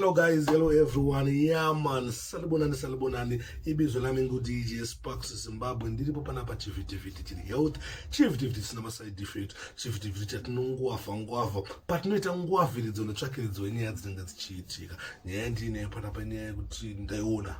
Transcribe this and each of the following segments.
Hello guys, hello everyone. Yeah man, salibonani salibonani. Ibizo lami ngu DJ Sparks Zimbabwe. Ndiripo panapa chivhitivhiti chiri health, chivhitivhiti chisina ma side effect, chivhitivhiti chatinongwavha ngwavha. Patinoita ngwavhiridzo netsvakiridzo yenyaya dzinenge dzichiitika. Nyaya ndiinayo panapa inyaya yekuti ndaiona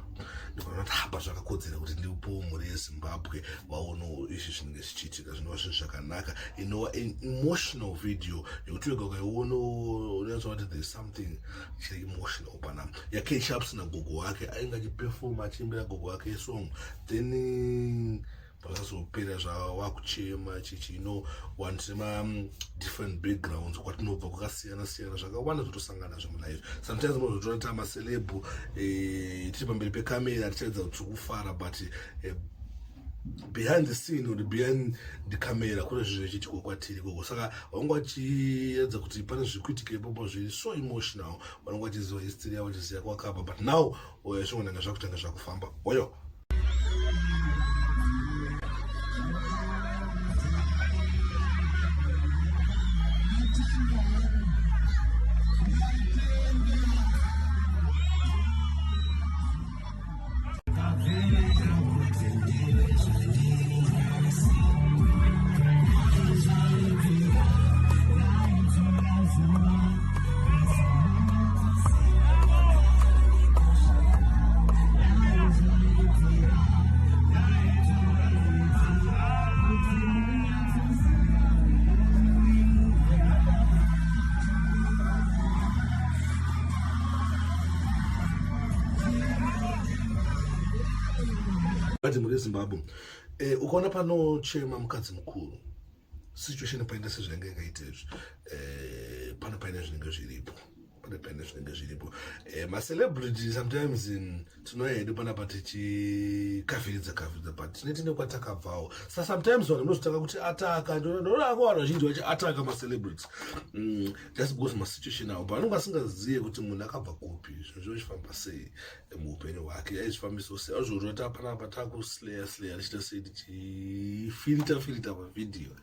ndikaona kuti hapa zvakakodzera kuti ndipowo mhuri yeZimbabwe vaonewo izvi zvinenge zvichiitika zvinova zvinhu zvakanaka. Inova emotional video yekuti wega ukaiona unonyatsoona kuti there is something chiri emotional panapa yaKsharps nagogo wake ainge achiperforma achiimbira gogo wake song then pakazopera zvawakuchema chichi ino vanhu tine madifferent backgrounds kwatinobva kwakasiyana siyana zvakawanda zvotosangana nazvo mulife sometimes unozotoona ta maceleb eh, tiri pamberi pekamera tichaedza kuti tiri kufara but eh, behind the scene or behind the camera kune zvinhu zvichiitikwa kwatiri ikoko saka vanga vachiedza kuti pane zviri kuitika ipopo zviri so emotional vanonga vachiziva history yavo vachiziva kwakabva but now eh, zvingonanga zvakutanga zvakufamba oyo Mukadzi muri Zimbabwe eh, ukaona panochema mukadzi mukuru situation paenda sezvainge yakaita izvi eh, pano paine zvinenge zviripo pane paine zvinenge zviripo eh, macelebrity sometimes tinouya hedu panapa tichikaviridza kaviridza but tine tine kwatakabvawo sa sometimes vanhu vanozotanga kuti ataka ndonako vanhu vazhinji vachiataka macelebrities mm, just because masituation avo but vanonge vasingazive kuti munhu akabva kupi zvinhu zvinochifamba sei muupenyu hwake aizvifambisawo sei azvorota panapa takusleya sleya tichiita sei tichifirita firita mavhidhiyo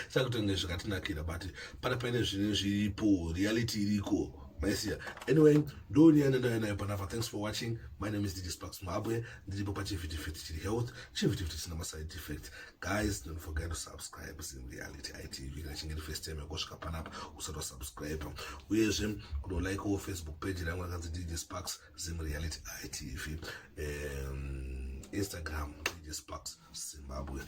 sakutonge zvakatinakira but pana paine zvinhu zviripo reality iriko maisiya anyway ndonyaya ndandauya nayo panapa thanks for watching my name is DJ Sparks Mhabwe ndiripo pachivhitivhiti chiri health chivhitivhiti chisina maside effects guys don't forget to subscribe Zim Reality ITV kana chinge first time yakosvika panapa usati wasubscribe uyezve kudolikewo facebook page rangu rakanzi DJ Sparks Zim Reality ITV um, Instagram DJ Sparks Zimbabwe.